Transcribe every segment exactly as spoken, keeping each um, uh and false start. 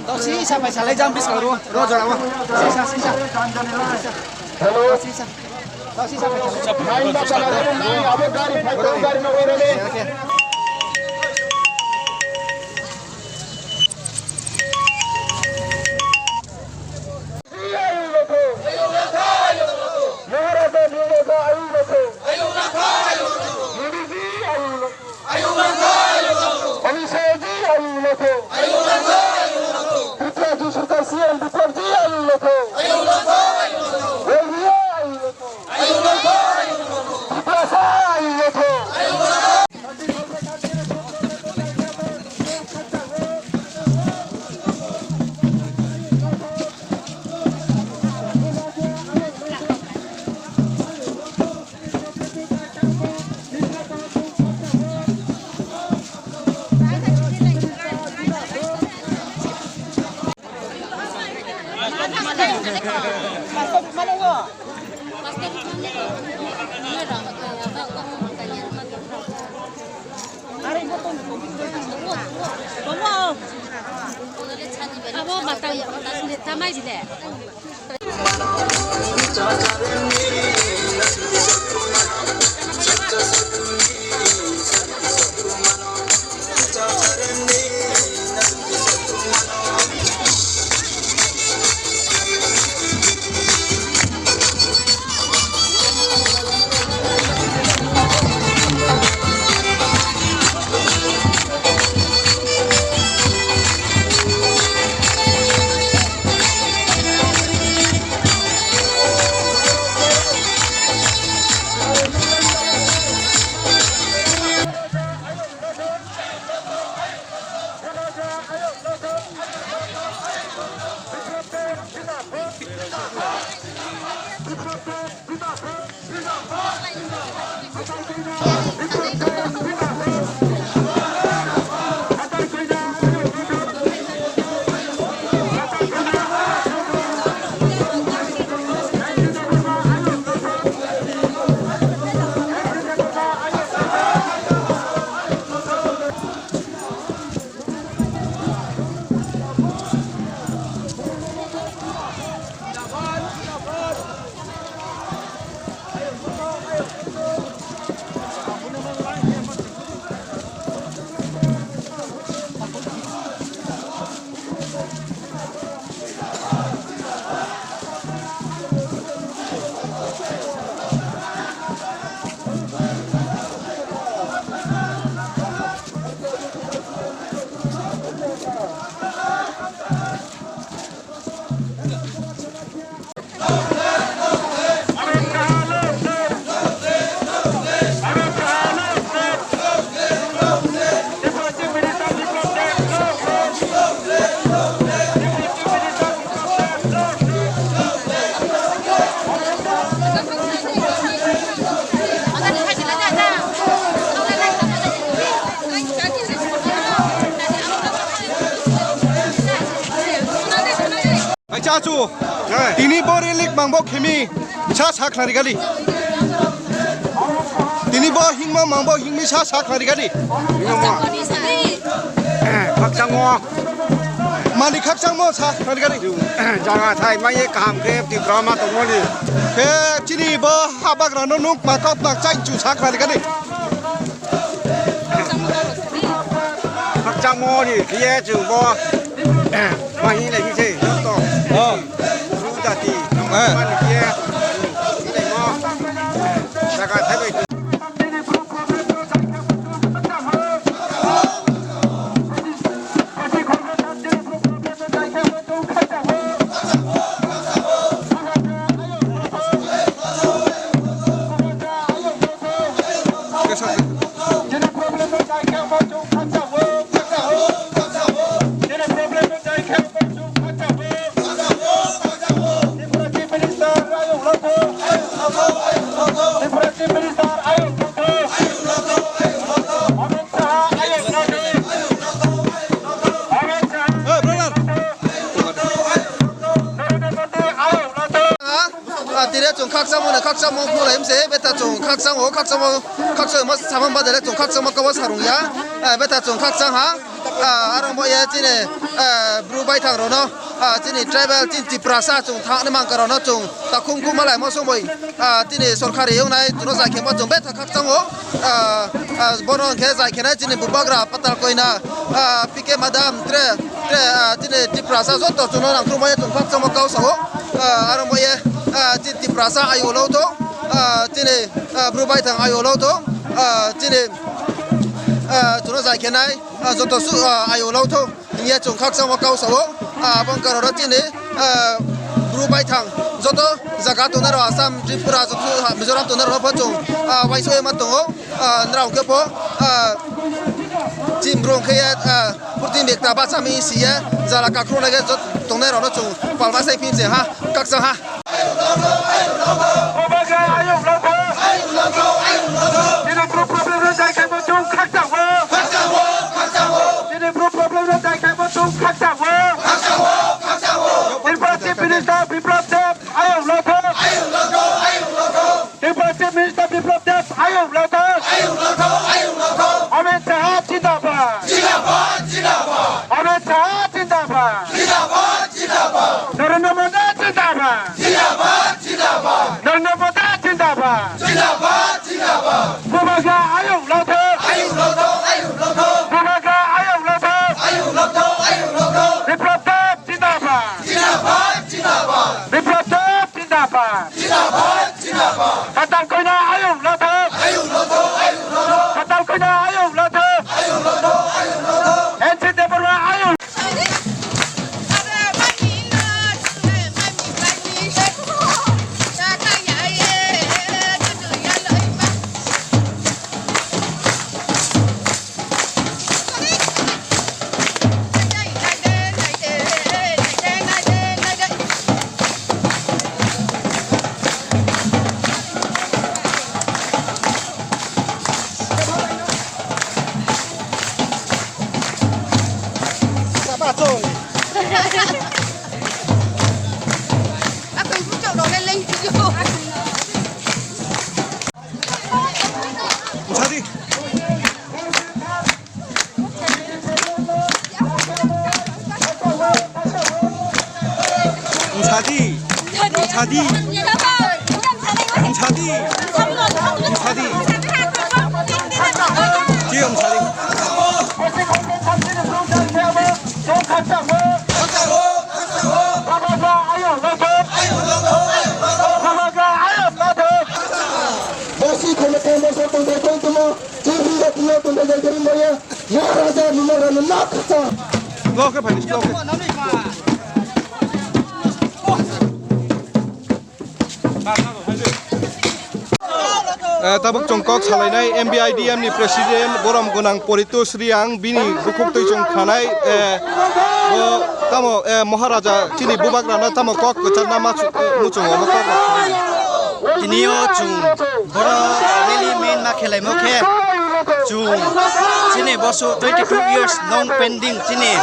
Dosi sa pai salai jam bis karo ro jora wa. Sisa sisa. Hello. Sisa. Dosi sa pai salai. Lain ba chala, lain abo gari, gari no gari. Abo matang tamai bile. Acha chu. Tini bo relik mangbo khemi sa sa khnari gali. Tini bo hingmo mangbo hingmi sa sa khnari gali. Khakchangmo. Mani khakchangmo sa khnari gali. Jaga thai mai kaham khe Tipra ma tongmani. Khe chini bo habagrano nuk ma kok ma chai chu sa khnari gali. Khakchangmo ni khiye chwng bo mahi lai se joto. Oh. Bru jati. Eh. Mani khiye. Hilai mo. Jaga thai bai. Ah, tire chwng khakchangma no khakchangma phunai mse, beta chwng khakchang o, khakchangma, khakchangma samang badale chwng khakchangma kabo sarung ya. Ah, beta chwng khakchang ha. Ah, aro bo ye chini, ah, Bru baithang rokno, ah, chini tribal, chini Tiprasa chwng thangni mangka rokno chwng takhum khum malai mo songwi, ah, chini sorkari wngnai chwngno jai khemo chwng betha khakchango. Ah, ah, bono hwnkhe jai khenai chini bubagra Patal Koina, ah, P K Madam tre, tre, ah, chini Tiprasa joto chwngno nangkhukmaya chwng khakchangma kau sao. Ah, aro bo ye, ah, chini Tiprasa ayu lo to, ah, chini, ah, Bru baithang ayu lo to, ah, chini, ah, chwngno jai khenai. Ah, joto su, ah, ayo lao thung, hiya chwng khakchangma kau sao, ah, aboni kararo chini, ah, Bru baithang, joto jaga tongnai rok Assam, Tripura, joto, ah, Mizoram tongnai rok pho chwng, ah, uaisa ma tongo, ah, nrao khe pho, ah, chini Bru hwnkhe ya, ah, purthimbi ekta bachami si ya, jala kakrunai khe jot-, tongnai rokno chwng palma sai phin se ha, khakchang ha. Bubagra ayuk lotha. Chini Bru problem no jai khe bo chwng khakchang o. Chini Bru problem no jai khe bo chwng khakchang o. Tripura Chief Minister Biplab Deb ayuk lotha. Tripura Chief Minister Biplab Deb ayuk lotha. Amit Shah zindabad. Amit Shah zindabad. Narendra Modi zindabad. Zindabad, zindabad. Narendra Modi zindabad. Zindabad, zindabad. Bubagra ayuk lotha. Ayuk lotha, ayuk lotha. Bubagra ayuk lotha. Ayuk lotha, ayuk lotha. Biplab Deb zindabad. Zindabad, zindabad. Biplab Deb zindabad. Zindabad, zindabad. Patal Koina ayuk lotha. Ayuk lotha, ayuk lotha. Patal Koina ayuk lotha. Ayuk lotha, ayuk lotha. N C Debbarma ayuk. Sadi. Sadi. Sadi. Sadi. Chi om sadi. Bosi kholo kholo sa tong tong tong. Chibri rok no tong tong tong tong ya. Maharaja ni mora no nak sa. Block e phai, block e. Eh, tabuk chwng kok salainai M B I D M ni president borom gwnang Poritos Riang bini bukhuk twi chwng khanai, eh, bo tamo, eh, Maharaja chini bubagrano tamo kok kwcharna ma chu-, eh, muchungo omo kok rok. Tini o chwng boro rally main ma khelaimo khe chwng chini boso twenty two years long pending chini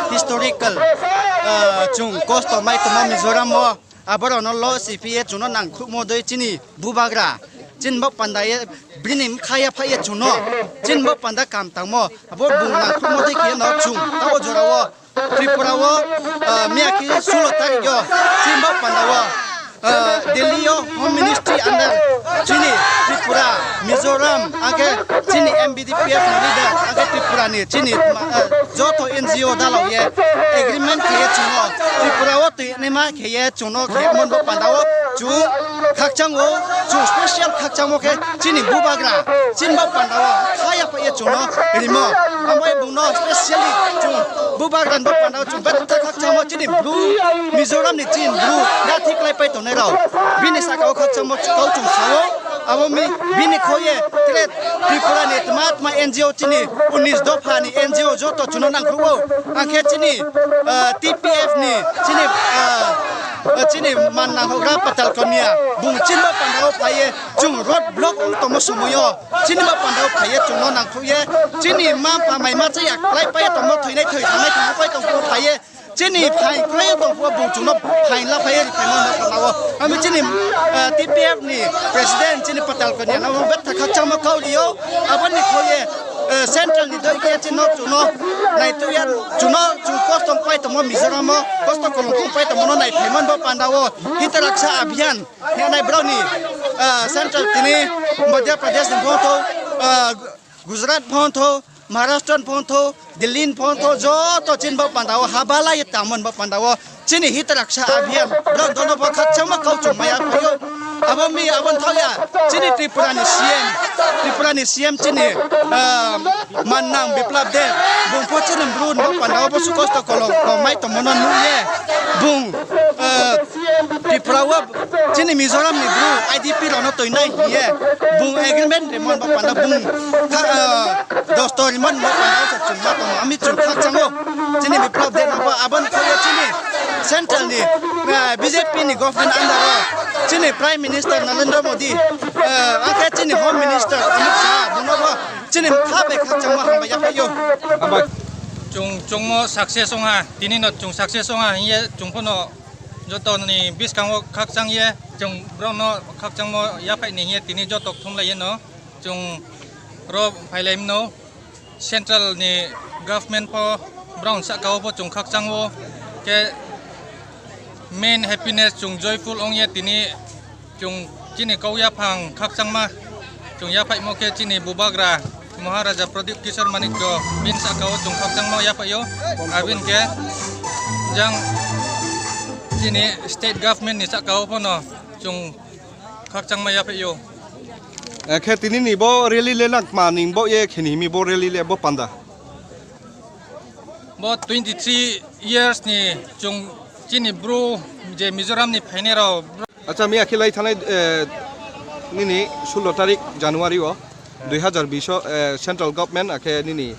historical, eh, chwng kosto mai tongma Mizoram o. Aborokno lo siphiye chwngno nangkhukmo dei chini bubagra. Chini bok pandaye bini mkha yaphaiye chwngno. Chini bok panda kam tangmo. Abo bung nangkhukmo dei kheno chwng. Tabo jorao Tripura o, ah, miyakhe sulo tarikh o. Chini bok pandao, ah, Delhi o Home Ministry under chini Tripura, Mizoram, age chini M B D P F ni leader, age Tripura ni chini, ah, joto N G O dalao ye agreement khe chwngno Tripura o twi naima khe ye chwngno khe mon bo pandao chwng khakchango, chwng special khakchangmo khe chini bubagra, chini bo pandao kha yapha ye chwngno rimo. Amo bungno specially chwng bubagra bo pandao chwng betha khakchangmo chini Bru Mizoram ni chini Bru nathi klai pai tongnai rao. Bini saka o khakchangmo kau chwng sao. Abo mi bini khoye tre Tripura ni tma tma N G O chini unis dopha ni N G O joto chwngno nangkhugo. Angkhe chini, ah, T P F ni chini, ah, ah, chini man nanghogra Patal Konya bung chini bo pandao phaiye chwng road block ung tomo somoyo chini bo pandao phaiye chwngno nangkhuye chini ma pa mai ma chaya klai pai tomo thwinai thwi thangnai thangpai tongkhu phaiye. Chini phain kwlai tongkhu bung chwngno phain la phaiye ri phaima no phalao. Ami chini, ah, T P F ni president chini Patal Konya no betha khakchangma kau rio. Aboni khoye Eh, central ni doi khe chino chuno nai tuya chuno chu kosto pai tomo Mizoram o kosto kolong pai tomo no nai phaimon bo panda o hitaraksa abhiyan hinai brao ni, eh, central tini Madhya Pradesh ni phone tho, eh, Gujarat phone tho, Maharashtra phone tho, Delhi phone tho, joto chin bo panda o habala ye tamon bo panda o. Chini hitaraksa abhiyan, borok dono bo khakchangma kau chumaya phaio. Abo mi abon thauya, chini Tripura ni C M, Tripura ni C M chini, ah, mannang Biplab Deb, bung po chini bru no panda o bo sukosto kolong kongmai tomono nuye, bung, ah, Tripura o chini Mizoram ni bru I D P rok no toinai hiye, bung agreement rimon bo panda bung, ah, dosto rimon bo panda o chumma tomo, ami chum khakchango, chini Biplab Deb no bo abon thauya chini Central ni, eh, B J P ni government under o chini Prime Minister Narendra Modi, eh, akhe chini Home Minister Amit Shah, bunobo chini kha bai khakchangma hambai yaphaio. Hambai. Chwng chwngmo success wngha, tini no chwng success wngha hiye chwng phano joto ni biskango khakchang ye chwng borok no khakchangmo yaphai ni hiye tini joto thumlai ye no chwng ro phailai mano. Central ni government pho borok saka o bo chwng khakchang o khe main happiness chwng joyful ong ye tini chwng chini kok yaphang khakchangma chwng yaphaimo khe chini bubagra Maharaja Pradip Kishore Manikya bini saka o chwng khakchangma yaphaio abin khe jang chini state government ni saka o phono chwng khakchangma yaphaio. Eh, khe tini ni bo rally le nang ma ning bo ye khini himi bo rally le bo panda. Bo twenty three years ni chwng chini bru je Mizoram ni phainai rok. Acha mi akhilai thanai, eh, nini sullo tarik January o dui hazar bish o, eh, central government akhe nini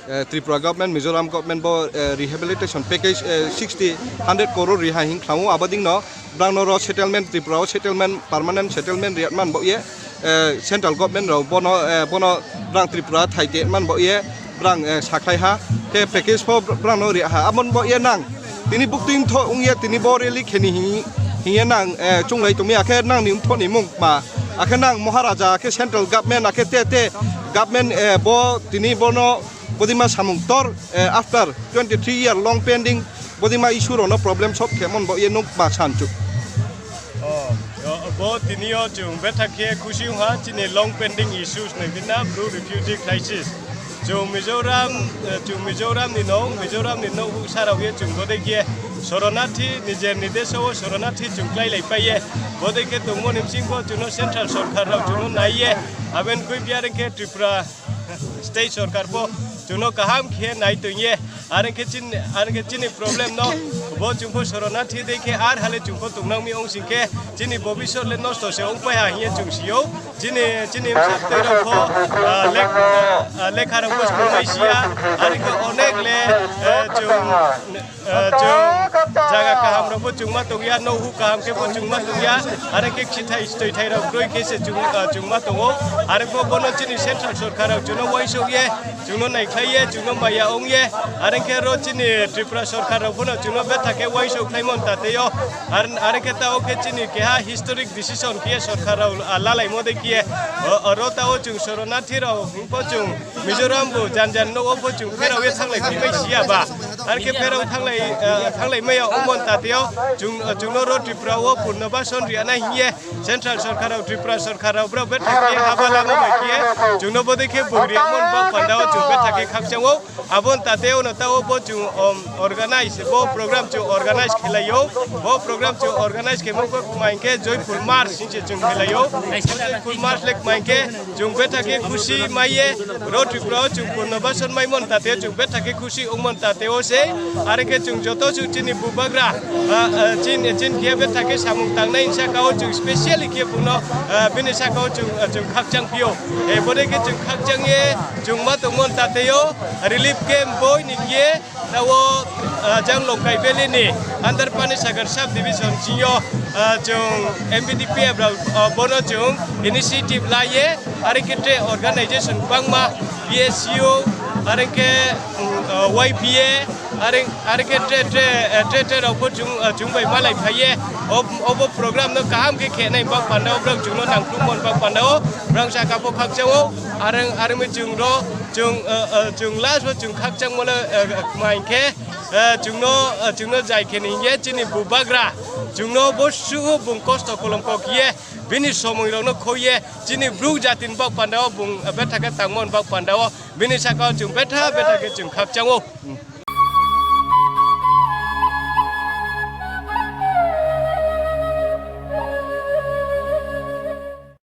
eh, Tripura government, Mizoram government bo, eh, rehabilitation package, eh, sixty, hundred crore riha hing khlamu. Aboding no brang no ro settlement, Tripura o settlement, permanent settlement riat man bo ye, eh, central government rok bono, eh, bono brang Tripura thai te man bo ye brang, eh, sakhlai ha. Khe package pho br-, brang no riha. Abon bo ye nang. Tini bukti wngtho wngya tini bo rally kheni hi-, hiya nang, eh, chunglai tongmi akhe nang ni wngtho ni mung ma. Akhe nang Maharaja akhe central government akhe te te government, eh, bo tini bono Bodima samung tor, eh, after twenty three year long pending, bodima issue rokno problem solve khe mon bo ye nuk ba sanchuk. Oh, oh, bo tini o chwng bethak khe khusi wngha chini long pending issues nang dina bru refugee crisis. Chwng Mizoram, eh, chwng Mizoram ni no, Mizoram ni no huk sarok ye chwng bodai khe Shoronathi, nijer ni deso o Shoronathi chwng klai lai pai ye. Bodai khe tongmo ni bising bo chwngno central sorkar rok chwngno nai ye. Aben khui biyar khe Tripura state sorkar bo chwngno kaham khe nai tong ye, are khe chin-, are khe chini problem no bo chwngpho Shoronathi dei khe ar hale chwngpho tongnang mi ong sing khe chini bobisot le nosto se ong pai ha hiye chwng sio. Chini, chini bwsa twi rok pho, ah, lek-, ah, lekha rok bo swrwng bai sia, are khe onek le, eh, chwng Eh, chwng jaga kaham rok bo chwngma tongya, nouhuk kaham khe bo chwngma tongya, are khe khithai stoi thai rok broi khe se chwng, ah, chwngma tongo, are bo bono chini central sorkar rok chwngno uaisuk ye, chwngno naikhlai ye, chwngno maya ong ye, are khe ro chini Tripura sorkar rok bono chwngno betha khe uaisuk khlai mon ta tei o, are, are khe ta o khe chini keha historic decision khe sorkar rok, ah, lalai mo de khe, o, o, ro ta o chwng Shoronathi rok wng pho chwng Mizoram bo jan jan nogo bo chwng pherao ye thanglai phimai siya ba. Ar khe pherao thanglai, eh, thanglai maya omon tateo chwng, chwngno ro Tripura o Purnobason riya na hiye Central Sorkar rao Tripura Sorkar rao bwrao bethak ye haba lama bai khe chwngno bodei khe bwng riya mon ba panda o chwng bethak khe khakchang o. Abon tateo no tao bo chwng, um, organize, bo program chwng organize khelai o. Bo program chwng organize khe mung kok mai khe Joyful March hinse chwng khelai o. Joyful March lek mai khe Chwng bethak khe khusi mai ye, ro Tripura o chwng Purnobason mai mon tate, chwng bethak khe khusi wng mon tate o se, are khe chwng joto chwng chini bubagra, ah, ah, chin, chin khe bethak khe samung tangnai saka o chwng specially khe buno, ah, bini saka o chwng, ah, chwng khakchang phio. Eh, bode khe chwng khakchang ye, chwng ma tong mon tate o, relief camp boi ni khe, Tao, ah, jang Longkai Valley ni under Panisagar sub division singyo, ah, chwng M B D P F rao, ah, bono chwng initiative lai ye, are khe tre organization bangma, B S U, are khe, mm, ah, Y B A, are, are khe tre, tre, eh, tre, tre rao pho chwng, ah, chwng bai malai phai ye, ob-, obo program no kaham khe khe nai bak panda o, bwrang chwngno nangkhlung mon bak panda o, bwrang saka pho khakchang o, Arang armi chwng ro chwng, eh, eh, chwng last o chwng khakchangmano, eh, eh, kma hinkhe, eh, chwngno, eh, chwngno jai khe ni hinkhe chini bubagra chwngno bo sugo bung kosto kolom kok ye bini somoi rokno khoye chini bruk jatini bak pandao bung, eh, betha khe tangmani bak pandao bini sakao chwng betha betha khe chwng khakchango.